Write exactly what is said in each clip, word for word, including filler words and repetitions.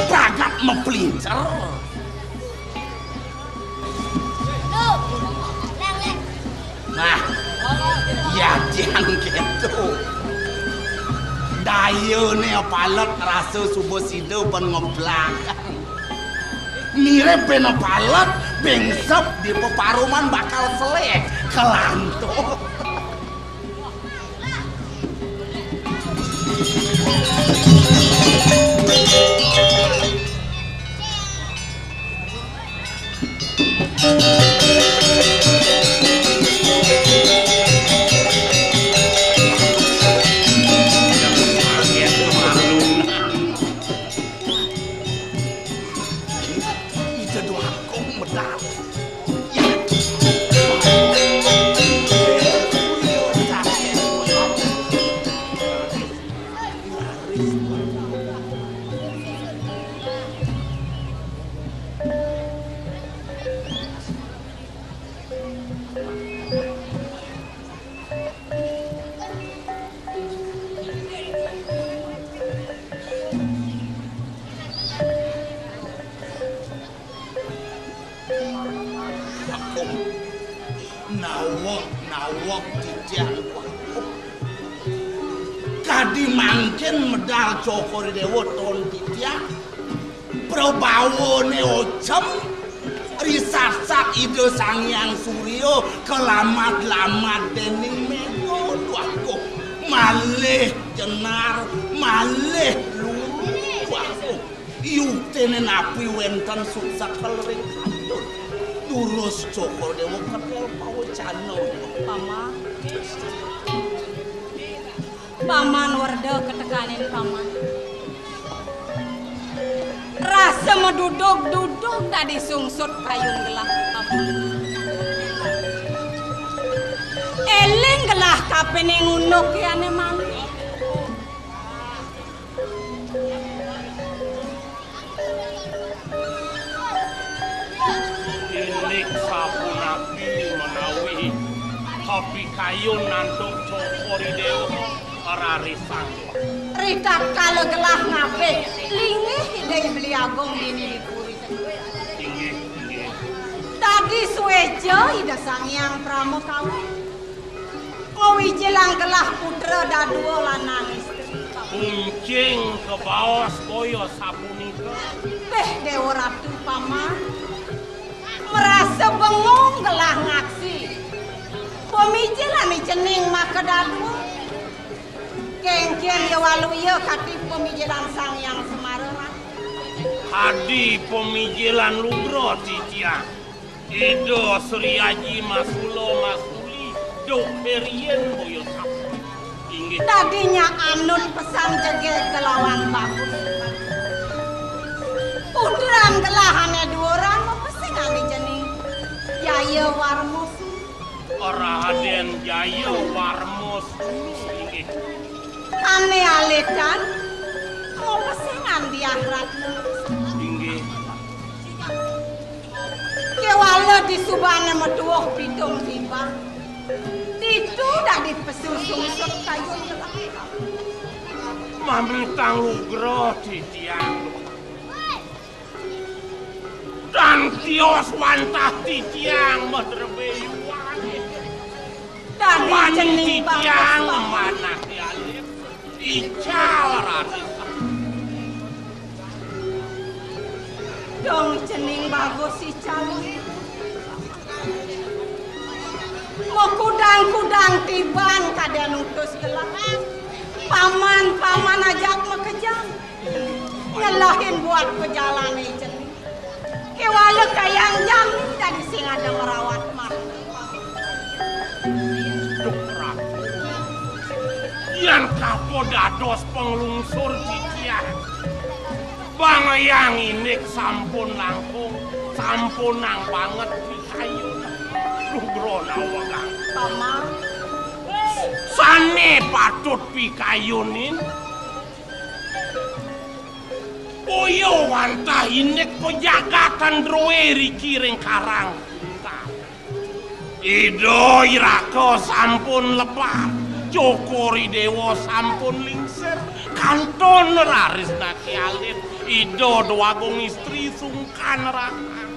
Pragat meplincer. Nah, ya jang gitu. Dayane palet rasa suba sida ben ngeblak. Mirip ben palet, bengsep di peparuman bakal selek, kelantuk. Ida Dwagung medal. Naweg, naweg titiang. Kadi mangkin medal Cokor Dewa ton titiang. Prabawane ocem, risatsat Ida Sang Hyang Surya, kalamat-lamat dening mega. Waduh, malih jenar, malih luru. Waduh, yuktine napi wenten suksekel ring kayun. Durus Cokor Dewa ketel pawecana, Paman. Paman werda ketekaning Paman. Rasa madudug-dudug dadi sungsut kayun gelah Paman. Eling gelah kapining unduk yane malih. Indik sapunapi menawi kapikayun antuk Cokor Dewa rarisang. Ritatkala gelah ngabih linggih Ida Hyang Beli Agung dini di puri. Inggih, inggih. Tadi sueja Ida Sang Hyang Pramakawi. Mawijilang gelah putra dadua lanang istri. Kuncing kabaos kaya sapunika. Béh, Déwa Ratu Paman. Marasa bengung gelah ngaksi pamijilan cening makadadua. Kéngkén ya waluya kati pamijilan Sang Hyang Semara. Adi pamijilan lugra titiang. Ida Sri Aji Masula Masuli, duh riin boya sapunika. Inggih. Dadi nya anut pesan jegég kalawan bagus. Putran gelahane duuran mapesing adi cening. Jaya Warma Sulu. Raden Jaya Warma Sulu, inggih. Ane alitan, mapesing andiah ratna. Inggih. Kéwala disubane matuwuh pitung timbang. Ditu dadi pesu sungsut kayun gelah. Mamitang lugra titiang. Dan tios wantah titiang madrebé yuan. Dadi cening titiang manah alit. Ical raris. Dong cening bagus ical. Kudang-kudang tiban kadén utus gelah. Paman, paman ajak makejang. Ngelahin buat pejalan I Cening. Kéwala kayang jani dadi sing ada merawat mata. Duh, Ratu. Yan kapo dados panglungsur titiang. Bang Hyang Indik sampun langkung, sampunang banget pikayun. Duh, Brana Wegang. Paman. Sané patut pikayunin. Boya wantah indik pajagatan drué riki ring Karang. Ida I Raka sampun lepat, Cokor I Déwa sampun lingsir, kantun raris naki alit, Ida Déwagung Istri sungkan ratang.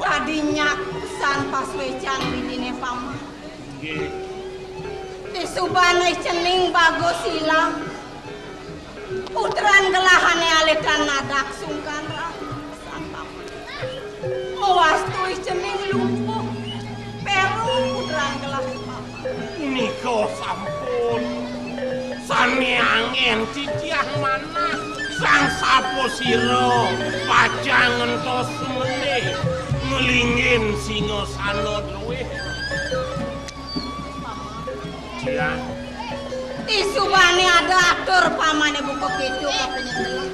Dadi nyak pisan pasuécan dininé, Paman. Nggih. Disubané cening bagus ilang. Putran gelahané alitan nadak sungkan rasan, Paman. Mawastu cening lumpuh. Peru putran gelah, Paman. Punika sampun. Sané anggén titiang manah. Sang sapasira pacang ngentos sumendé nglingin singasana drué. Tiang. Disubané ada atur pamané buka kéto kapining gelah.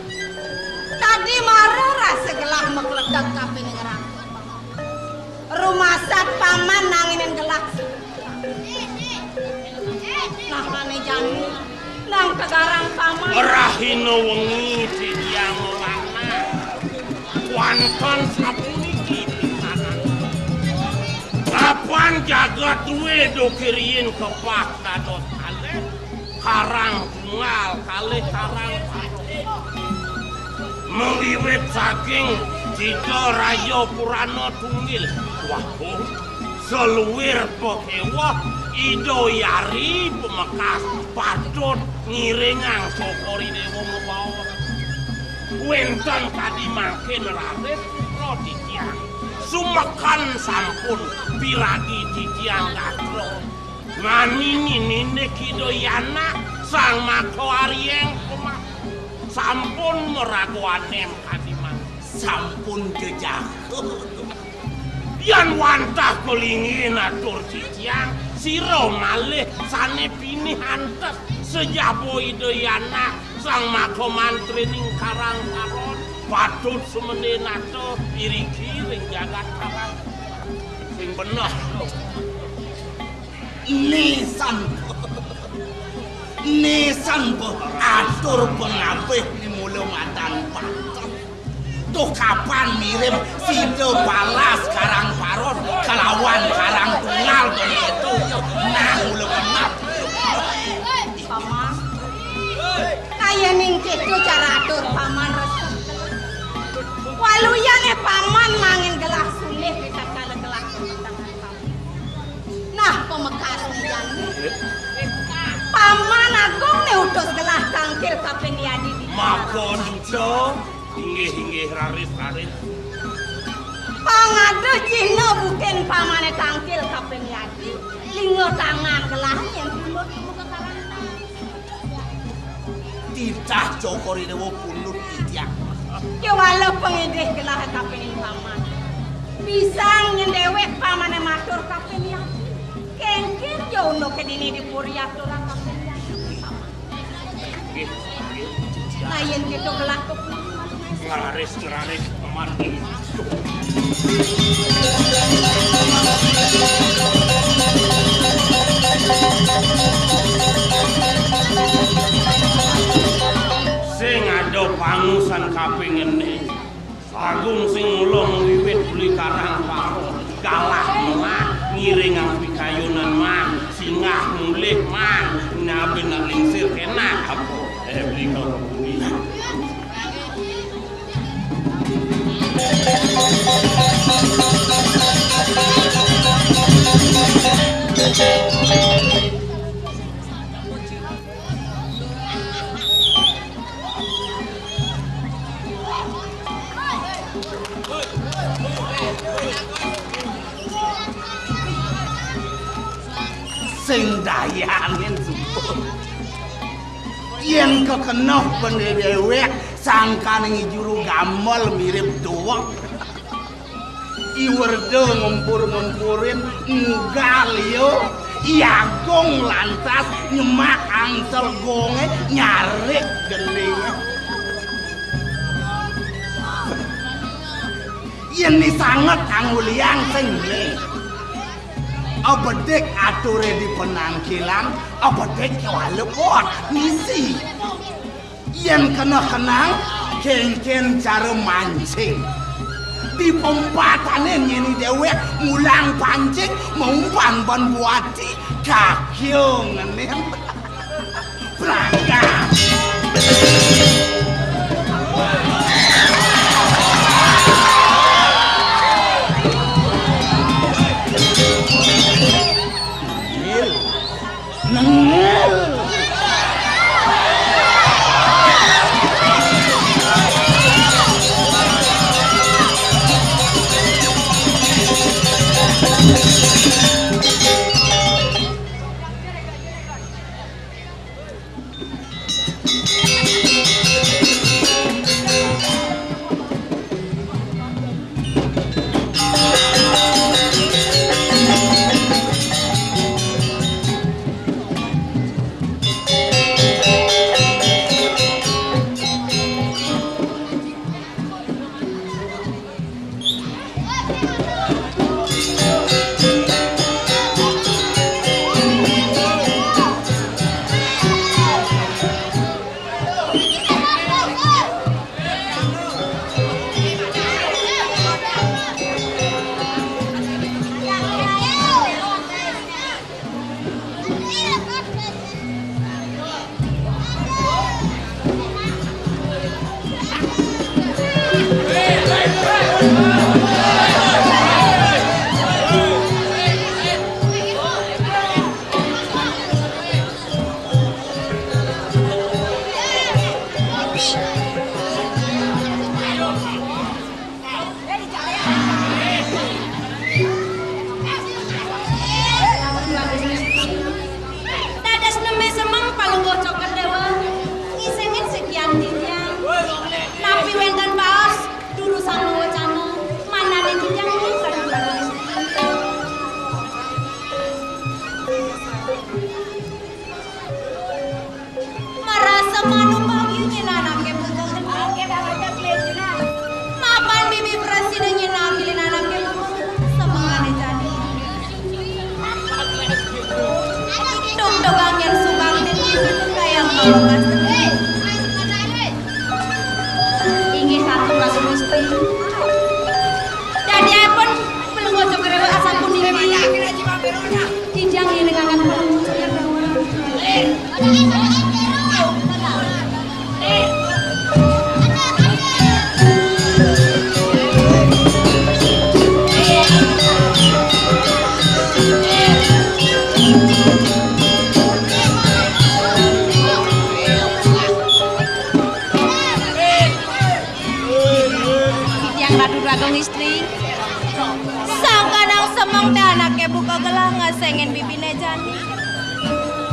Dadi mara rasa gelah makletek kapining ratu. Rumasat paman nanginin gelah. Nah, ané jani nang tegarang paman. Rahina wengi titiang manah. Wantah sapuniki pisanan. Kapan jagat drué duké riin kepah dados kalih, karang tunggal kalih karang. Mawiwit saking Cita Raya Purana Tunggil. Wah, saluir pakéweh Ida Hyang Pamekas patut ngiringang Cokor I Déwa mabaos. Wénten kadi mangkin raris putra titiang. Sumekan sampun piragi titiang gatra. Nganini nindik Ida Hyang Anak Sang Makha Aryeng Pamekas. Sampun maraga anem kadi mangkin. Sampun jejak. Yan wantah kalingin atur titiang, sira malih sané pinih antes sajaba Ida Hyang Anak Sang Makha Mantrining Karang Paron, patut sumendé nata iriki ring jagat Karang. Sing beneh. Nisan. Nisan atur pangabih ni mula madan pantes. Tuh kapan ngirim sida balas Karang Paron kalawan Karang Tunggal to kéto. Nah, mula beneh. Paman. Kaya ning kéto cara atur paman resep. Waluyané paman mangin gelah sulih ritatkala gelah tangan paman. Nah, pamekas jani. Paman Agung né utus gelah tangkil kaping yadi di. Maka duta. Inggih, inggih, raris, raris. Pangada cihna bukin pamané tangkil kaping yadi, lingga tangan gelah nyén tunduk muka karang. Titah Cokor I Déwa pundut titiang. Kéwala pangidih gelah kapining paman. Pisang nyén déwék pamané matur kaping yadi. Kéngkén ja unduké dini di puri aturang kaping yadi. Nggih, nggih. Nah, yén kéto gelah kepungkur. Nglaris, nglaris, paman. Sing ada pangusan kaping enem. Agung sing mulung wiwit uli Karang Paron, galah melah, ngiringang pikayunan man, singgah mulih man, nabi nak lingsir kénak apa? Eh, beli kau beli. Sing dayanin suba. Yén kekeneh bén déwék sangkaning juru gamel mirip duweg. I Werda ngempur-ngempurin nggal ya, I Agung lantas nyemak angsel gongé nyarik geningé. Yén ni sanget anguliang sing beling. Abedik aturé di penangkilan, abedik kéwala pot misi. Yén kena kenang, kénkén cara mancing. Di pempatané nyeni déwék mulang pancing, maumpan ban buati, kakiung ngenin. Berangkat. Nengil. Dados neme semeng Palungguh Cokor Dewa, ngisengin sekian titiang. Napi wénten baos, durusang mawecana, manawi titiang niki. Marasa manumpangi nyén anaké buka. Mapan bibi prasida nyén ambilin anaké buka. Semengé jani. Tugtugang nyén subaktin kayang kawekas. Inggih Ratu Prabu Gusti. Dadiaipun Palungguh Cokor Dewa asapunika. Titiang ngiringaken Palungguh Cokor Dewa. Titiang Ratu Agung Istri. Sangkanang semeng té anaké buka gelah ngesengin bibiné jani.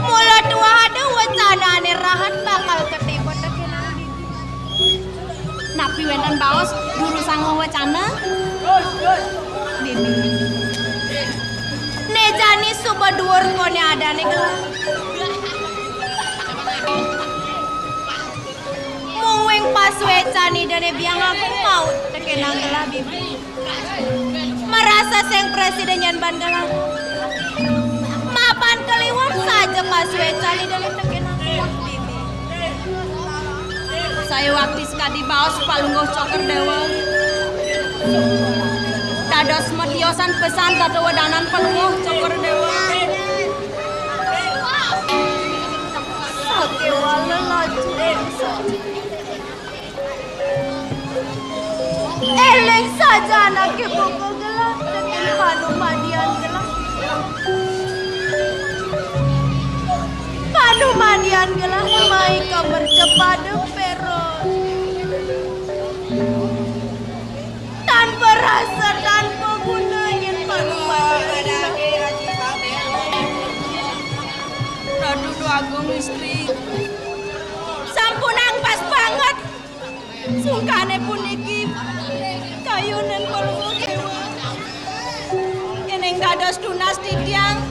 Mula tuah ada wacana ané rahat bakal ketiba tekenan bibi. Napi wénten baos durusang wacana? Bibi. Né jani suba duur koné adané gelah. Mungguing pasuécan Idané Biang Agung maut tekenang gelah bibi. Marasa sing prasida nyén ban gelah. Mapan kaliwat saja pasuécan Idané tekenang gelah bibi. Sayuwakti sakadi baos Palungguh Cokor Dewa. Dados matiosan pesan tata wedanan Palungguh Cokor Dewa. Sakéwala laju. Éling saja anaké buka gelah, tekén panumadian gelah. Panumadian gelah mai ka mercapada péron. Tanpa rasa, tanpa guna, nyén panumadian gelah. Istri. Sampunang pas banget. Sungkane puniki kayuning Palungguh Dewa. Yen ing dados tunas titiang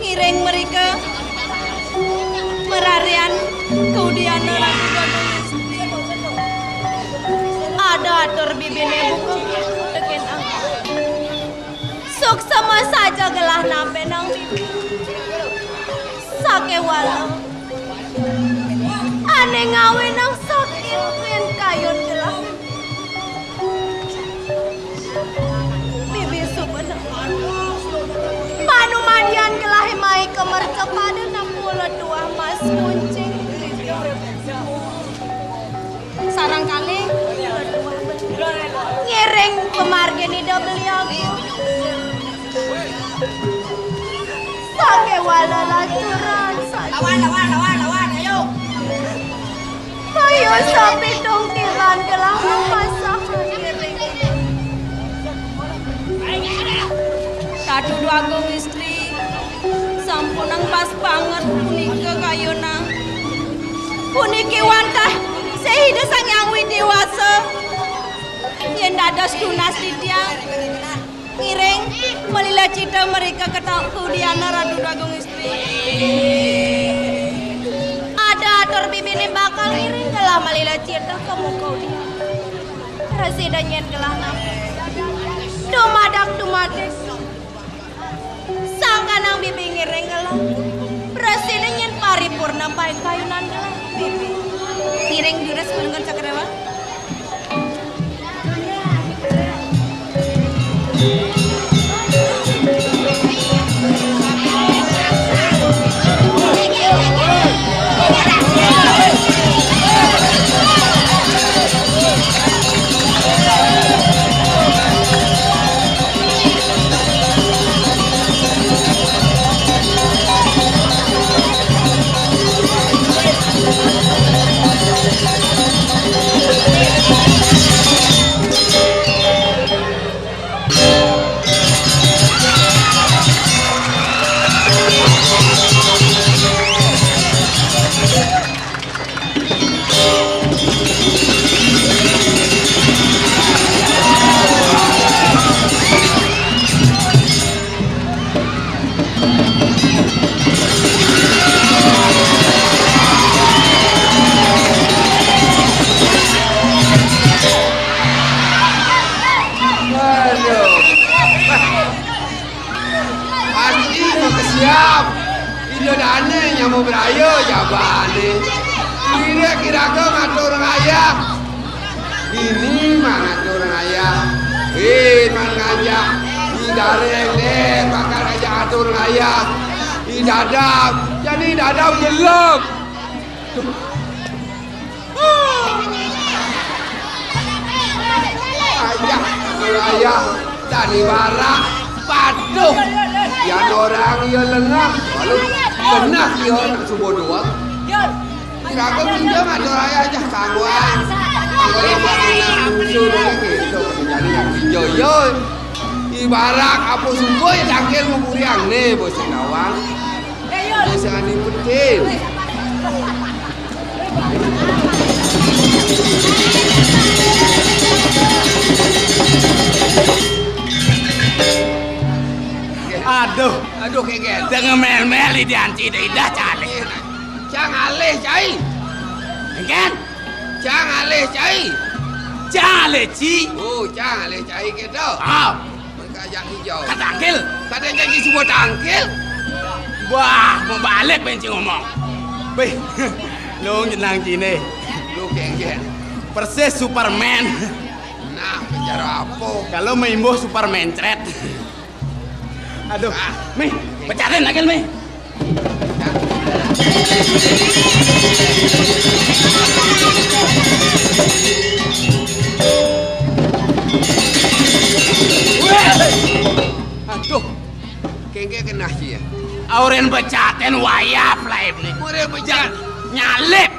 ngiring mrika mararian kaudiana Ratu Dagung Istri. Ada atur bibine buka teken aku. Suksma saja gelah nampenang bibi. Sakewala. Ane ngawenang sakit yen kayun gelah. Bibi subeneng. Manumadian gelah mai kemercepadan namula tuah mas kuncing. Sareng kalih ngiring pamargin Ida Beli Agung. Sakewala laturan saja. Lawan, lawan, lawan, lawan, ayo. Ayo sapitung tiban gelah mamasahan ngiring. Ratu Déwa Agung Istri, sampunang pas banget punika kayunang. Puniki wantah sih Ida Sang Hyang Widi Wasa. Yen dados tunas titiang, ngiring malila cita mrika ketang kudiana Ratu Déwa Agung Istri. Ada atur bibine bakal ngiring gelah malila cita ka muka udiana. Prasida nyen gelah napa? Dumadak dumadik. Sangkanang bibi ngiring gelah. Prasida nyen paripurna paing kayunan gelah. Bibi. Ngiring durus Palungguh Cakrawala. Aduh. Pasti makesiab. Ida dane nyama braya jabane. Kira-kira ngatur ngayah. Ini mah ngatur ngayah. Eh, man ngajak. Di dareng deh bakal ngajak atur ngayah. Di dadap. Jadi dadap gelap. Ayah, ayah, tadi barak patuh. Yan orang ya lengah, lalu lengah ya orang subuh dua. Kira-kira pinjam ada ayah aja kangguan. Kalau buat anak musuh lagi, itu jadi yang pinjam, yo. Ibarat apa subuh ya tangkil nguburiang nih, bos kawan. Bos yang dipetin. Aduh, aduh, kengken. Dengar mel-mel di anti dah cale. Cang alih cai. Kengken. Cang alih cai. Cang alih ci. Oh, cang alih cai gitu. Ah. Mereka ajak hijau. Katangkil. Kata janji semua tangkil. Wah, mau balik benci ngomong. Bih, lu jenang cine. Lu kengken. Persis Superman. Nah, bicara apa? Kalau maimbuh Superman cret. Aduh, ah. Mih, pecatin lagi, Mih. Aduh, kengke kena sih ya. Auren pecatin wayah laib nih. Auren pecat. Nyalip.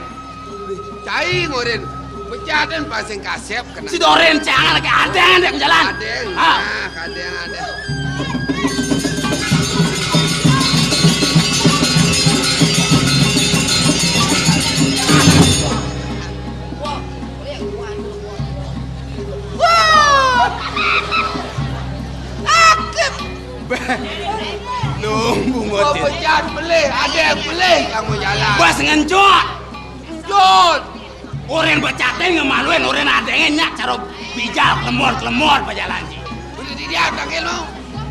Cai ngoren. Pecatin pasing kasep kena. Si Doren jangan ke adeng, adeng jalan. Adeng. Ah. Nah, adeng, adeng. Akep. Lung bungut. Gua pecat pelih, ada yang pelih kamu jalan. Bas ngencut. Ngencut. Orang becaté ngemaluin, orang adéngé nyak cara bijal kelemor-kelemor pajalan ji. Udah di dia tangkil lu.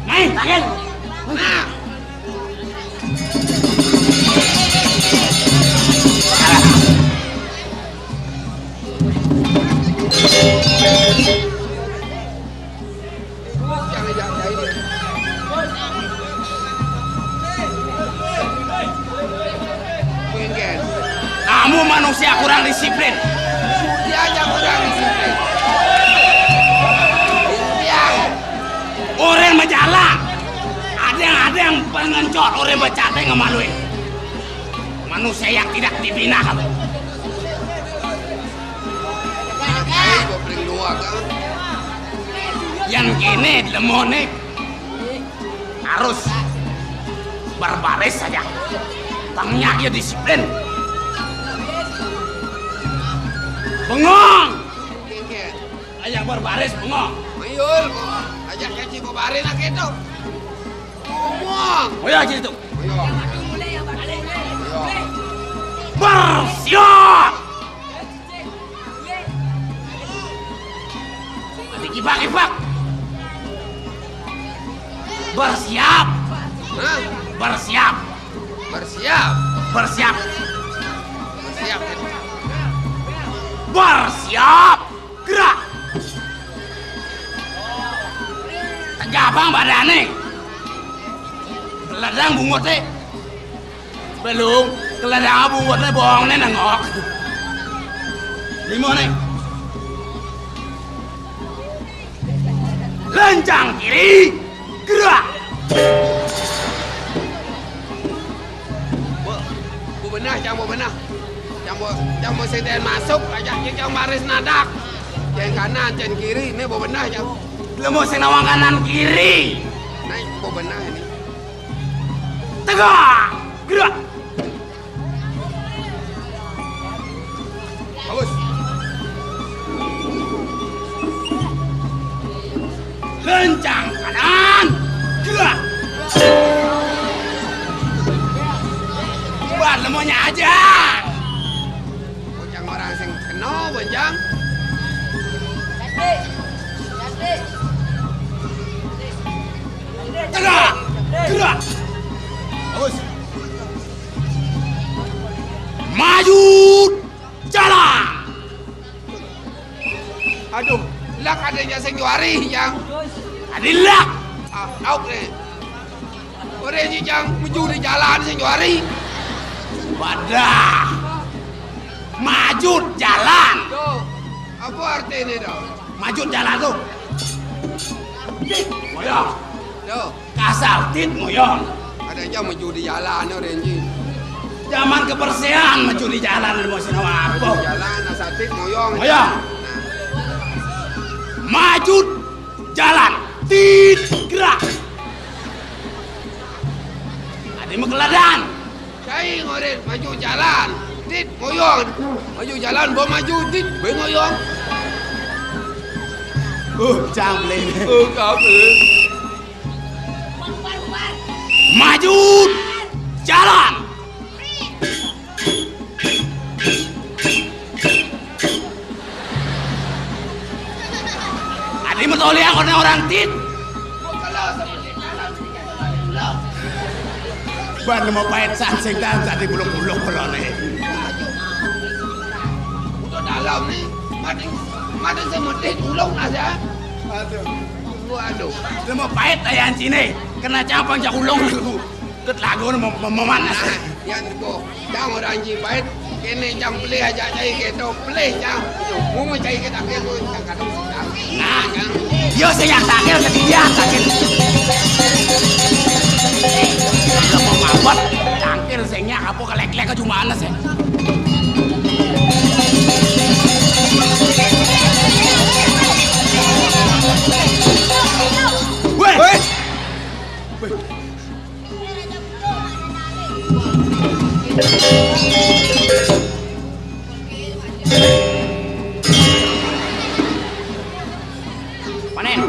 Main tangkil. Nah. Kamu manusia kurang disiplin. Dia aja kurang disiplin. Dia. Orang majalan. Ada yang, ada yang pengencot, orang becaté ngemaluin. Manusia yang tidak dibina kamu. Ayo, gua paling dua kan. Yang kene lemone harus berbaris saja. Tangnya ya disiplin. Bengong. Ayo berbaris bengong. Mayul, ajak kaji berbaris nak itu. Bengong. Oh ya gitu. Ayo. Ayo. Bersiap. Nanti kibak-kibak. Bersiap. Hah? Bersiap. Bersiap. Bersiap. Bersiap. Bersiap. Gerak. Tegabang badannya. Ledang bungutnya. Belum, keledang bungutnya bohongnya nengok. Lima nih. Lencang kiri, gerak. Bu, bu benah, cang bu benah. Cang bu, cang bu seten masuk, ajak cang baris nadak. Cang kanan, cang kiri, ini bu benah, cang. Lemo senawang kanan kiri. Naik bu benah ini. Tegak, gerak. Bagus. Lencang kanan, gerak. Buat lemonya aja. Bocang orang sing kena, bocang. Tegak, gerak. Bagus. Maju, jalan. Aduh, lak ada yang sing juari, yang. Ada lak. Ah, auk deh. Orang ji jang menuju di jalan sing juari. Wadah. Maju jalan. Tuh, apa arti ini tuh? Maju jalan tuh. Moyong. Tuh. Kasar tit moyong. Ada aja maju di jalan orang ji. Zaman kebersihan maju di jalan mau sinawa apa? Jalan asal tit moyong. Moyong. Nah. Maju jalan. Tit gerak. Ada mekeladan. Cai ngorin maju jalan. Tit moyong. Maju jalan, bawa maju, tit, bawa ngoyong. Uh, cang beli. Uh, kabel. Maju jalan. Adi metoliang orang tit. Ban mau pahit sansing dan tadi bulung-bulung kolone. Udah dalam nih, mati, mati semedit ulung aja. Aduh. Waduh. Lemo pahit ayah sini. Kena capang cak ulung. Ket lagu mau memanas. Nah, yang teko. Cang orang ji pahit. Kene cang pelih aja cai keto. Pelih cang. Yo, mau cai kita ke tu cang kadang sedang. Nah, cang. Yo, saya yang takil, saya dia takil. Kalau mau mabot, tangkil saya apa kelek-kelek ke cuma anes ya. Weh. Weh. Panen.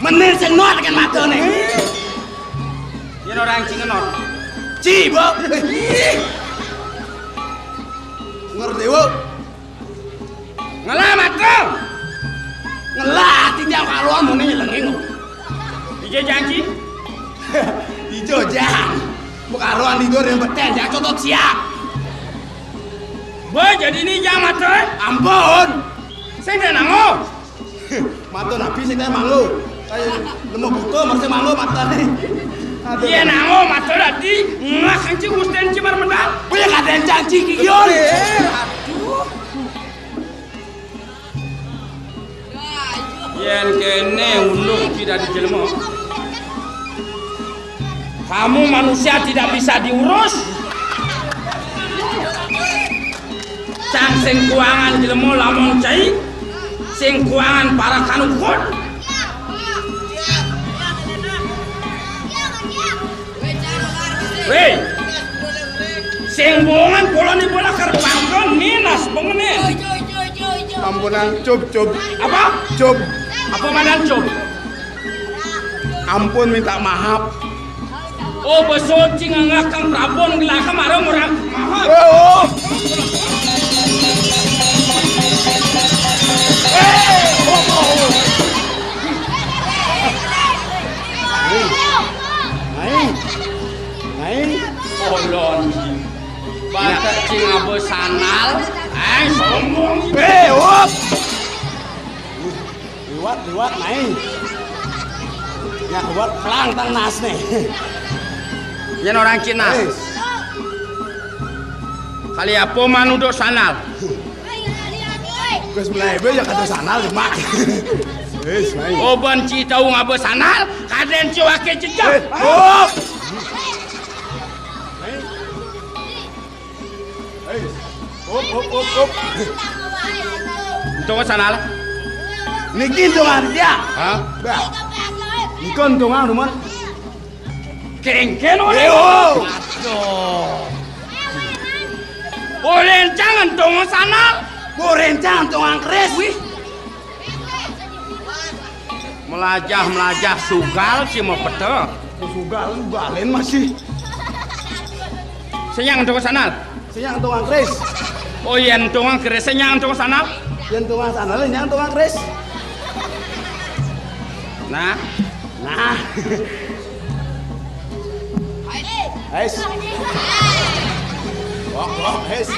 Menir sing not kan matane. Yen ora cing not. Ci, Bu. Ngerti, Bu? Ngelah mata. Ngelah, tidak karuan muni nyelengi kok. Ijo janji. Ijo jan. Mbok karuan tidur yang beten, ya, contoh siap. Boy, jadi ini jam mata. Ampun. Sing nango. Mata nabi sing kaya manglo. Kaya nemu buka, masih manglo matane. Aduh. Iya, nango mata tadi. Ngah, anjing, Gusten Cimar Mendal. Boy, kadang janji, Kion. Aduh. Yen kene unduk tidak dijelma. Kamu manusia tidak bisa diurus. Cang sing kuangan jelma lamun cai, sing kuangan parakan ukur. Weh, sing bongan polane bola karbangkon minas pengene. Ampunan, cup, cup. Apa? Cup. Apa manan cup? Ampun, minta maaf. Oh, besoci ngangakang Prabon gelaka marang orang maaf. Oh, oh. Eh, oh, oh. Naik. Naik. Naik. Kolon. Batak cing abe sandal. Eh, sombong. Eh, op. Liwat, liwat, naik. Ya, liwat pelang tang nas nih. Yen orang Cina. Wis. Kali apa manuduk sandal? Wis mulai be ya kada sandal, Mak. Wis, naik. Oban ci tau ngabe sandal, kaden ci wake jejak. Eh, op. Hei. Up, up, up, up. Untung sana lah. Niki untungan dia. Hah? Bah. Niki untungan rumah. Kengken ora. Yo. Aduh. Boleh jangan untung sana. Boleh jangan untungan keris. Wih. Melajah-melajah sugal si mepete. Oh, sugal, sugalen masih. Senyang dong sanal. Senyang dong angkris. Oh iya, dong angkris, senyang dong sanal. Yang dong sanal, yang dong angkris. Nah. Nah. Ais. Wok, wok, ais.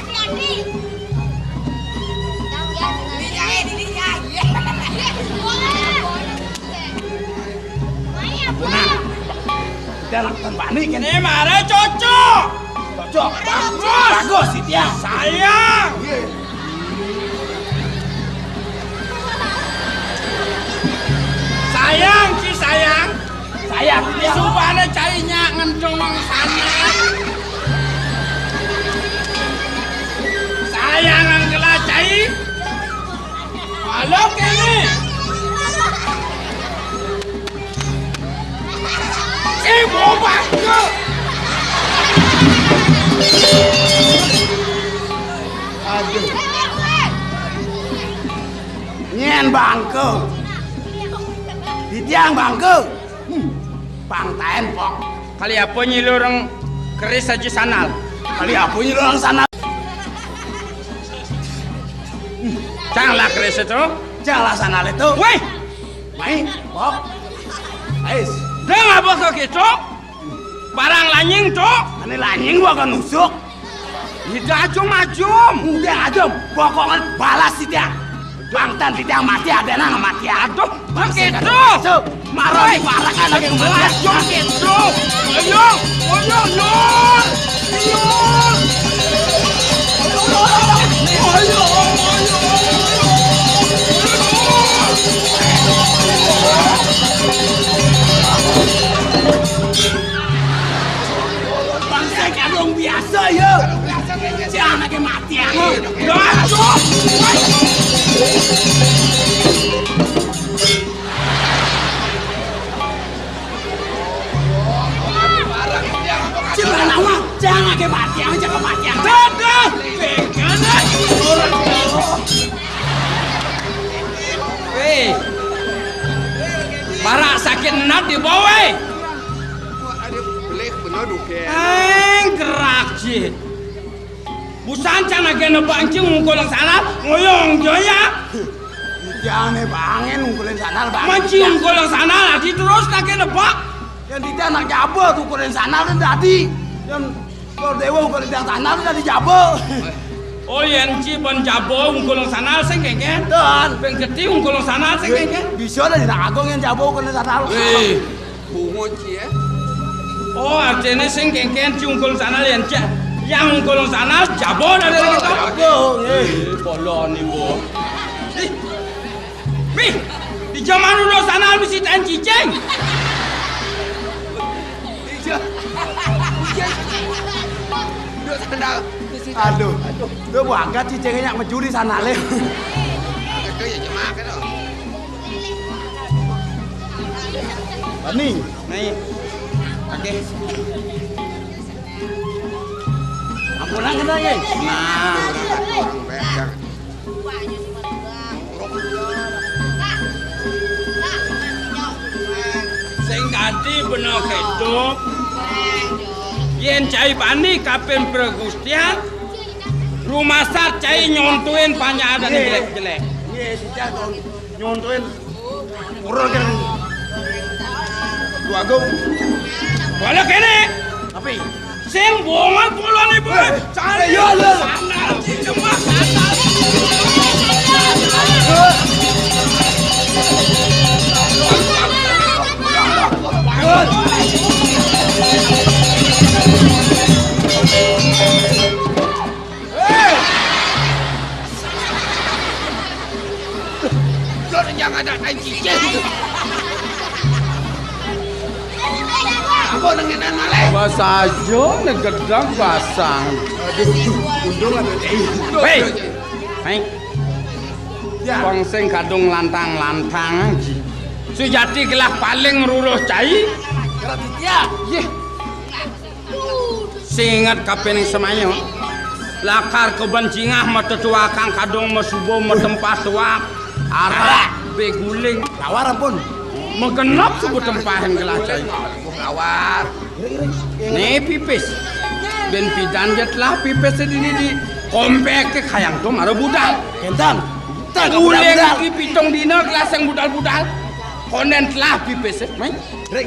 Ampun, nah. Kita nak tembak nih, kan? Ini mare cocok. Cocok. Bagus. Bagus, Sitiang. Sayang. Iya. Sayang, Ci, sayang. Sayang, Ci. Supaya cainya ngentung sana. Sayang, nang kela cai. Halo, kene. Eh, mau bangke. Aduh. Nyen bangke. Didiang bangke. Hmm. Pang taen pok. Kali apa nyilureng keris aja sanal? Kali apa nyilureng sanal? Cang lah keris itu. Cang lah sanal itu. Weh. Mai, pok. Ais. Dia ngapa ke gitu? Barang lanying tuh. Ane lanying gua kan nusuk. Tidak ajum-ajum. Udah ajum. Pokoknya balas tidak. Bangtan tidak mati ada nang mati. Aduh, begitu. Marah di parak kan lagi mati. Ajum gitu. Ayo, ayo, Lur. Lur. Ayo, ayo. Bangsa kadung biasa ya. Si anaknya mati ya. Gacor. Cil nama, jangan ke mati, jangan ke mati. Dadah. Orang. Weh. Barak Sakit nenat di bawah. Ada belih bener duke. Eng gerak ci. Busan can agen nebak ci ungkul sandal ngoyong joya. Jangan bangen ungkul sandal bangen. Manci ungkul sandal adi terus kaki nebak. Yang tidak anak jaba tuh ungkul sandal dan tadi. Yang Lor Dewa ungkul sandal dan tadi jaba. Oh, yang ci ban jaba ungkul sandal sing kengken. Dan pengketi ungkul sandal sing kengken. Bisa dah tidak agung yang jaba ungkul sandal. Wih. Bungut ci ya. Oh, artinya sing kengken ci ungkul sandal yang ci. Yang ungkul sandal jaba dari kita. Jaba, nggih. Eh, bolon ibu. Ih. Pi, di zaman dulu sandal mesti tan cicing. Iya. Iya. Duduk sandal. Aduh. Tuh buangkat cicingnya mencuri sandalnya. Itu ya cuma kan. Bani. Nih. Oke. Ampunan kena ya. Nah. Sing dadi bena kedo. Yen cai bani kaping pregustian, rumasat cai nyontoin panyadan jelek-jelek. Iya, sejak nyontoin. Urun kene. Dua Agung. Balik kene. Api? Sing bongan pulon ibu. Cari. Iya, iya. Sandal, jemas sandal. Hei! Lo jangan ada tai cicing. Apa dengan malai? Pas aja negedang pasang. Aduh, untung ada tai. Hei. Hei. Ya. Bang sing kadung lantang-lantang aja. Sujati gelah paling ruruh cai. Gratis ya. Yeh. Singet kapining semaya. Lakar keben cingah matetuakang kadung masuba matempah tuak. Arak beguling. Lawar ampun. Magenep suba tempahin gelah cai. Lawar. Ne pipis. Ben pidan jet lah pipis dini di kompek ke kayang tu mara budal. Kentang. Uling di pitung dina gelah sang budal-budal. Konen telah pipis. Main. Ring.